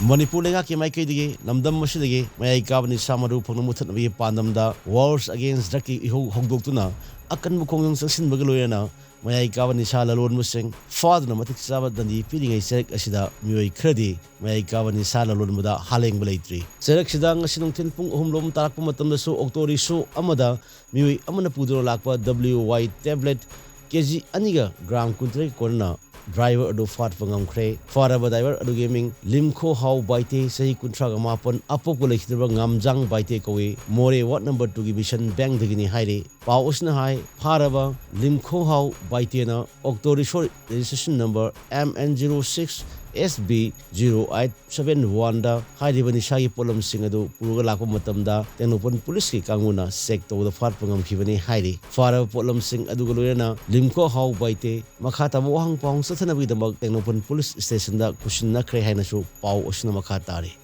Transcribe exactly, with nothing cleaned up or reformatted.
ꯃꯅꯤꯄꯨꯔ ꯂꯩꯉꯥꯛꯀꯤ ꯃꯥꯏꯀꯩꯗꯒꯤ ꯂꯝꯗꯝ ꯑꯁꯤꯗꯒꯤ ꯃꯌꯥꯏ ꯀꯥꯕ ꯅꯤꯁꯥ ꯃꯔꯨ ꯐꯪꯅ ꯃꯨꯊꯠꯅꯕꯒꯤ ꯄꯥꯟꯗꯝꯗ Wars Against Drugꯀꯤ ꯏꯍꯧ ꯍꯧꯗꯣꯛꯇꯨꯅ ꯑꯀꯟꯕ ꯈꯣꯡꯖꯪ ꯆꯪꯁꯤꯟꯕꯒ ꯂꯣꯏꯅꯅ ꯃꯌꯥꯏ ꯀꯥꯕ ꯅꯤꯁꯥ ꯂꯂꯣꯟꯕꯁꯤꯡ ꯐꯥꯗꯨꯅ ꯃꯇꯤꯛ ꯆꯥꯕ ꯗꯟꯗꯤ ꯄꯤꯔꯤꯉꯩ ꯆꯩꯔꯛ ꯑꯁꯤꯗ ꯃꯤꯑꯣꯏ ꯈꯔꯗꯤ ꯃꯌꯥꯏ ꯀꯥꯕ ꯅꯤꯁꯥ ꯂꯂꯣꯟꯕꯗ ꯍꯥꯂꯦꯡꯕ ꯂꯩꯇ꯭ꯔꯤ꯫ ꯆꯩꯔꯛꯁꯤꯗ ꯉꯁꯤ ꯅꯨꯡꯊꯤꯜ ꯄꯨꯡ ꯑꯍꯨꯝ ꯂꯣꯝ ꯇꯥꯔꯛꯄ ꯃꯇꯝꯗꯁꯨ ꯑꯣꯛꯇꯣ ꯔꯤꯛꯁꯣ ꯑꯃꯗ ꯃꯤꯑꯣꯏ ꯑꯃꯅ ꯄꯨꯗꯨꯅ ꯂꯥꯛꯄ W Y tablet K G ꯑꯅꯤꯒ gram ꯀꯨꯟꯇꯔꯦꯠ ꯀꯣꯟꯅ ꯗ꯭ꯔꯥꯏꯚꯔ ꯑꯗꯨ ꯐꯥꯠꯄ ꯉꯝꯈ꯭ꯔꯦ꯫ ꯐꯥꯔꯕ ꯗ꯭ꯔꯥꯏꯚꯔ ꯑꯗꯨꯒꯤ ꯃꯤꯡ ꯂꯤꯝꯈꯣꯍꯥꯎ ꯕꯥꯏꯇꯦ, ꯆꯍꯤ ꯀꯨꯟꯊ꯭ꯔꯥꯒ ꯃꯥꯄꯟ, ꯑꯄꯣꯛꯄ ꯂꯩꯈꯤꯗ꯭ꯔꯕ ꯉꯥꯝꯖꯥꯡ ꯕꯥꯏꯇꯦ ꯀꯧꯏ꯫ ꯃꯣꯔꯦ ꯋꯥꯔꯗ ꯅꯝꯕꯔ ꯇꯨꯒꯤ ꯕꯤꯁꯟ ꯕꯦꯡꯗꯒꯤꯅꯤ ꯍꯥꯏꯔꯤ꯫ ꯄꯥꯎ ꯑꯁꯤꯅ ꯍꯥꯏ, ꯐꯥꯔꯕ ꯂꯤꯝꯈꯣꯍꯥꯎ ꯕꯥꯏꯇꯦꯅ auto rickshaw registration number M N zero six S B zero eight seven oneꯗ ꯍꯥꯏꯔꯤꯕ ꯅꯤꯁꯥꯒꯤ ꯄꯣꯠꯂꯝꯁꯤꯡ ꯑꯗꯨ ꯄꯨꯔꯒ ꯂꯥꯛꯄ ꯃꯇꯝꯗ ꯇꯦꯡꯅꯧꯄꯜ ꯄꯨꯂꯤꯁꯀꯤ ꯀꯥꯡꯕꯨꯅ ꯆꯦꯛ ꯇꯧꯕꯗ ꯐꯥꯠꯄ ꯉꯝꯈꯤꯕꯅꯤ ꯍꯥꯏꯔꯤ꯫ ꯐꯥꯔꯕ ꯄꯣꯠꯂꯝꯁꯤꯡ ꯑꯗꯨꯒ ꯂꯣꯏꯅꯅ ꯂꯤꯝꯈꯣꯍꯥꯎ ꯕꯥꯏꯇꯦ ꯃꯈꯥ ꯇꯥꯕ ꯋꯥꯍꯪ ꯄꯥꯎꯍꯪ ꯆꯠꯊꯅꯕꯒꯤꯗꯃꯛ ꯇꯦꯡꯅꯧꯄꯜ ꯄꯨꯂꯤꯁ ꯁ꯭ꯇꯦꯁꯟꯗ ꯄꯨꯁꯤꯟꯅꯈ꯭ꯔꯦ ꯍꯥꯏꯅꯁꯨ ꯄꯥꯎ ꯑꯁꯤꯅ ꯃꯈꯥ ꯇꯥꯔꯤ꯫